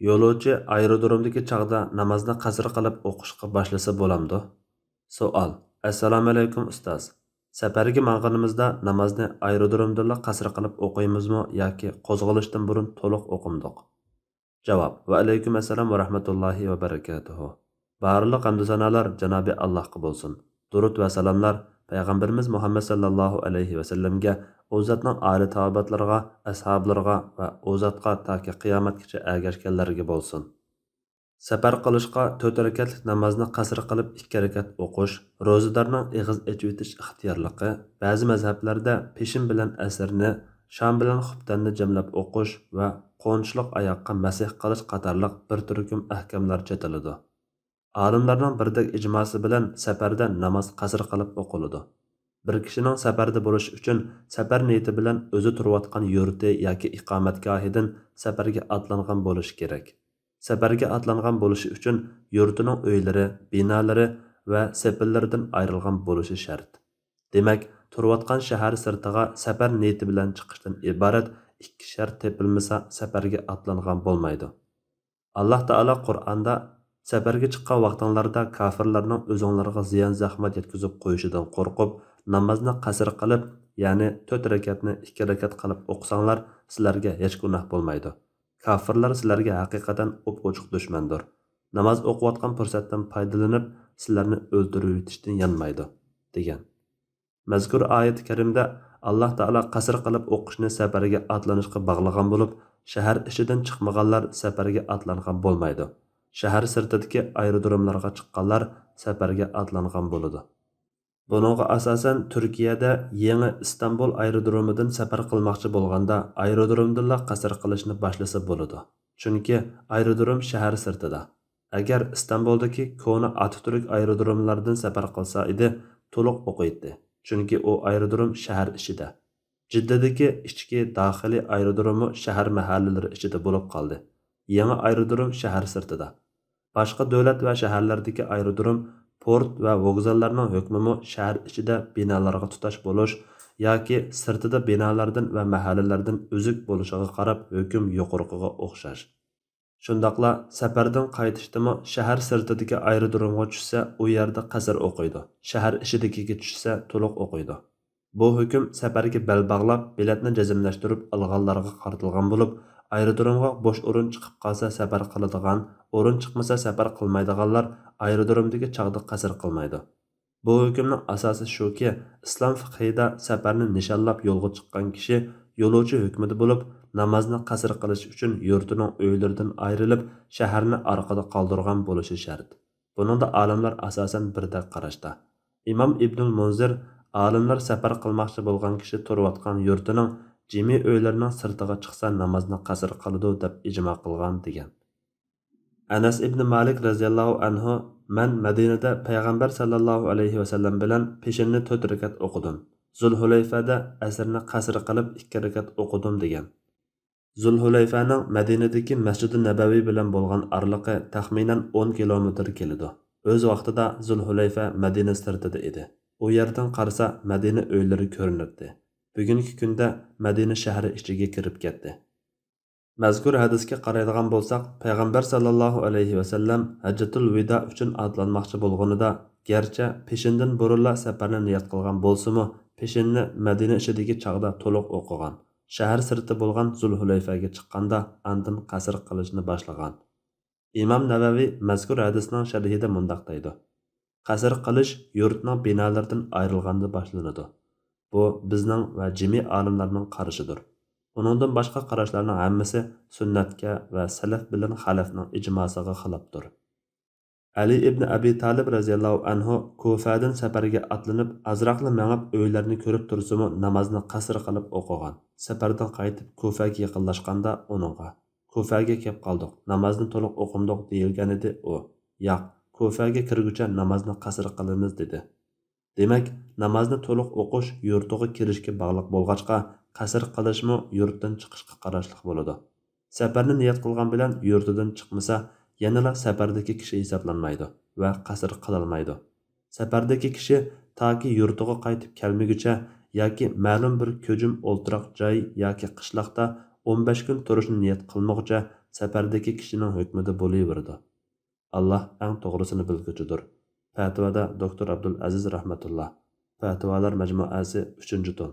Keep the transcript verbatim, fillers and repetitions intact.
يولۇچى ئايرودرومدىكى چاغدا نامازنى قەسىر قىلىپ ئوقۇشقا باشلىسا بولامدۇ؟ سوئال. ئەسسالامۇئەلەيكۇم ئۇستاز. سەپەرگە ماڭغىنىمىزدا نامازنى ئايرودرومدىلا قەسىر قىلىپ ئوقۇيمىزمۇ ياكى قوزغىلىشتىن بۇرۇن تولۇق ئوقۇمدۇق؟ جاۋاب. ۋەئەلەيكۇم ئەسسالام ۋە رەھمەتۇللاھى ۋە بەرىكاتۇھۇ. بارلىق ھەمدۇ سانالار جانابى ئاللاھقا بولسۇن. دۇرۇت ۋە سالاملار پەيغەمبىرىمىز مۇھەممەد ساللاللاھۇ ئەلەيھى ۋەسەللەمگە، ئۇ زاتنىڭ ئالى تاۋابىئاتلىرىغا، ئەسھابلىرىغا ۋە ئۇ زاتقا تاكى قىيامەتكىچە ئەگەشكەنلەرگە بولسۇن. سەپەر قىلىشقا تۆت رەكەتلىك نامازنى قەسىر قىلىپ ئىككى رەكەت ئوقۇش، روزىدارنىڭ ئېغىز ئېچىۋېتىش ئىختىيارلىقى، بەزى مەزھەپلەردە پېشىن بىلەن ئەسىرنى، شام بىلەن خۇپتەننى جەملەپ ئوقۇش ۋە قونچلۇق ئاياغقا مەسىھ قىلىش قاتارلىق بىر تۈركۈم ئەھكاملار چېتىلىدۇ. ئالىملارنىڭ بىردەك ئىجماسى بىلەن سەپەردە ناماز قەسىر قىلىپ ئوقۇلىدۇ. بىر كىشىنىڭ سەپەردە بولۇشى ئۈچۈن سەپەر نىيىتى بىلەن ئۆزى تۇرۇۋاتقان يۇرتى ياكى ئىقامەتگاھىدىن سەپەرگە ئاتلانغان بولۇشى كېرەك. سەپەرگە ئاتلانغان بولۇشى ئۈچۈن يۇرتىنىڭ ئۆيلىرى، بىنالىرى ۋە سېپىللىرىدىن ئايرىلغان بولۇشى شەرت. دېمەك، تۇرۇۋاتقان شەھەر سىرتىغا سەپەر نىيىتى بىلەن چىقىشتىن ئىبارەت ئىككى شەرت تېپىلمىسا، سەپەرگە ئاتلانغان بولمايدۇ. ئاللاھ تائالا قۇرئاندا، سەپەرگە چىققان ۋاقتىڭلاردا كاپىرلارنىڭ ئۆزۈڭلارغا زىيان-زەخمەت يەتكۈزۈپ قويۇشىدىن قورقۇپ، نامازنى قەسىر قىلىپ، يەنى تۆت رەكەتنى ئىككى رەكەت قىلىپ ئوقۇساڭلار، سىلەرگە ھېچ گۇناھ بولمايدۇ. كاپىرلار سىلەرگە ھەقىقەتەن ئوپئوچۇق دۈشمەندۇر. ناماز ئوقۇۋاتقان پۇرسەتتىن پايدىلىنىپ، سىلەرنى ئۆلتۈرۈۋېتىشتىن يانمايدۇ، دېگەن. مەزكۇر ئايەتى كەرىمدە ئاللاھ تائالا قەسىر قىلىپ ئوقۇشنى سەپەرگە ئاتلىنىشقا باغلىغان بولۇپ، شەھەر ئىچىدىن چىقمىغانلار سەپەرگە ئاتلانغان بولمايدۇ. شەھەر سىرتىدىكى ئايرودروملارغا چىققانلار سەپەرگە ئاتلانغان بولىدۇ. بۇنىڭغا ئاساسەن، تۈركىيەدە يېڭى ئىستانبۇل ئايرودرومىدىن سەپەر قىلماقچى بولغاندا، ئايرودرومدىنلا قەسىر قىلىشنى باشلىسا بولىدۇ. چۈنكى ئايرودروم شەھەر سىرتىدا. ئەگەر ئىستانبۇلدىكى كونا ئاتاتۈرك ئايرودروملاردىن سەپەر قىلسا ئىدى، تولۇق ئوقۇيتتى. چۈنكى ئۇ ئايرودروم شەھەر ئىچىدە. جىددىدىكى ئىچكى داخىلىي ئايرودروممۇ شەھەر مەھەللىلىرى ئىچىدە بولۇپ قالدى. يېڭى ئايرودروم شەھەر سىرتىدا. باشقا دۆلەت ۋە شەھەرلەردىكى ئايرودروم، پورت ۋە ۋوگزاللارنىڭ ھۆكمىمۇ شەھەر ئىچىدە بىنالارغا تۇتاش بولۇش ياكى سىرتىدا بىنالاردىن ۋە مەھەللىلەردىن ئۈزۈك بولۇشىغا قاراپ ھۆكۈم يۇقىرىقىغا ئوخشاش. شۇنداقلا سەپەردىن قايتىشتىمۇ شەھەر سىرتىدىكى ئايرودرومغا چۈشسە، ئۇ يەردە قەسىر ئوقۇيدۇ، شەھەر ئىچىدىكىگە چۈشسە، تولۇق ئوقۇيدۇ. بۇ ھۆكۈم سەپەرگە بەل باغلاپ، بېلەتنى جەزملەشتۈرۈپ ئالغانلارغا قارىتىلغان بولۇپ، ئايرودرومغا بوش ئورۇن چىقىپ قالسا سەپەر قىلىدىغان، ئورۇن چىقمىسا سەپەر قىلمايدىغانلار ئايرودرومدىكى چاغدا قەسىر قىلمايدۇ. بۇ ھۆكۈمنىڭ ئاساسى شۇكى، ئىسلام فىقھىدا سەپەرنى نىشانلاپ يولغا چىققان كىشى يولۇچى ھۆكمىدە بولۇپ، نامازنى قەسىر قىلىش ئۈچۈن يۇرتىنىڭ ئۆيلىرىدىن ئايرىلىپ، شەھەرنى ئارقىدا قالدۇرغان بولۇشى شەرت. بۇنىڭدا ئالىملار ئاساسەن بىردەك قاراشتا. ئىمام ئىبنۇل مۇنزىر، ئالىملار سەپەر قىلماقچى بولغان كىشى تۇرۇۋاتقان يۇرتىنىڭ جىمى ئۆيلىرىنىڭ سىرتىغا چىقسا نامازنى قەسىر قىلىدۇ دەپ ئىجما قىلغان، دېگەن. ئەنەس ئىبنى مالىك رەزىياللاھۇ ئەنھۇ، مەن مەدىنىدە پەيغەمبەر ساللاللاھۇ ئەلەيھى ۋەسەللەم بىلەن پېشىننى تۆت رەكەت ئوقۇدۇم. زۇلھۇلەيفەدە ئەسىرنى قەسىر قىلىپ ئىككى رەكەت ئوقۇدۇم، دېگەن. زۇلھۇلەيفەنىڭ مەدىنىدىكى مەسجىدى نەبەۋى بىلەن بولغان ئارىلىقى تەخمىنەن ئون كىلومېتىر كېلىدۇ. ئۆز ۋاقتىدا زۇلھۇلەيفە مەدىنە سىرتىدا ئىدى. ئۇ يەردىن قارىسا مەدىنە ئۆيلىرى كۆرۈنەتتى. بۈگۈنكى كۈندە مەدىنە شەھىرى ئىچىگە كىرىپ كەتتى. مەزكۇر ھەدىسكە قارايدىغان بولساق، پەيغەمبەر ساللاللاھۇ ئەلەيھى ۋەسەللەم ھەججەتۇل ۋىدا ئۈچۈن ئاتلانماقچى بولغىنىدا، گەرچە پېشىندىن بۇرۇنلا سەپەرنى نىيەت قىلغان بولسىمۇ، پېشىننى مەدىنە ئىچىدىكى چاغدا تولۇق ئوقۇغان. شەھەر سىرتى بولغان زۇلھۇلەيفەگە چىققاندا ئاندىن قەسر قىلىشنى باشلىغان. ئىمام نەۋەۋى مەزكۇر ھەدىسنىڭ شەرھىدە مۇنداق دەيدۇ: قەسر قىلىش يۇرتنىڭ بىنالىرىدىن ئايرىلغاندا باشلىنىدۇ. بۇ بىزنىڭ ۋە جىمى ئالىملارنىڭ قارىشىدۇر. ئۇنىڭدىن باشقا قاراشلارنىڭ ھەممىسى سۈننەتكە ۋە سەلەف بىلەن خەلەفنىڭ ئىجماسىغا خىلاپتۇر. ئەلى ئىبنى ئەبى تالىب رەزىياللاھۇ ئەنھۇ كۇفەدىن سەپەرگە ئاتلىنىپ، ئازراقلا مېڭىپ، ئۆيلەرنى كۆرۈپ تۇرسىمۇ، نامازنى قەسىر قىلىپ ئوقۇغان. سەپەردىن قايتىپ، كۇفەگە يېقىنلاشقاندا ئۇنىڭغا، «كۇفەگە كەپ قالدۇق، نامازنى تولۇق ئوقۇمدۇق» دېيىلگەنىدى. ئۇ، «ياق، كۇفەگە كىرگۈچە نامازنى قەسىر قىلىمىز» دېدى. دېمەك، نامازنى تولۇق ئوقۇش يۇرتىغا كىرىشكە باغلىق بولغاچقا، قەسىر قىلىشمۇ يۇرتتىن چىقىشقا قاراشلىق بولىدۇ. سەپەرنى نىيەت قىلغان بىلەن يۇرتىدىن چىقمىسا، يەنىلا سەپەردىكى كىشى ھېسابلانمايدۇ ۋە قەسىر قىلالمايدۇ. سەپەردىكى كىشى تاكى يۇرتىغا قايتىپ كەلمىگۈچە ياكى مەلۇم بىر كۆجۈم ئولتۇراق جاي ياكى قىشلاقتا ئون بەش كۈن تۇرۇشنى نىيەت قىلمىغۇچە، سەپەردىكى كىشىنىڭ ھۆكمىدە بولۇۋېرىدۇ. ئاللاھ ئەڭ توغرىسىنى بىلگۈچىدۇر. پەتىۋادا دوكتور ئابدۇل ئەزىز رەھمەتۇللاھ. پەتىۋالار مەجمۇئەسى، ئۈچىنچى توم.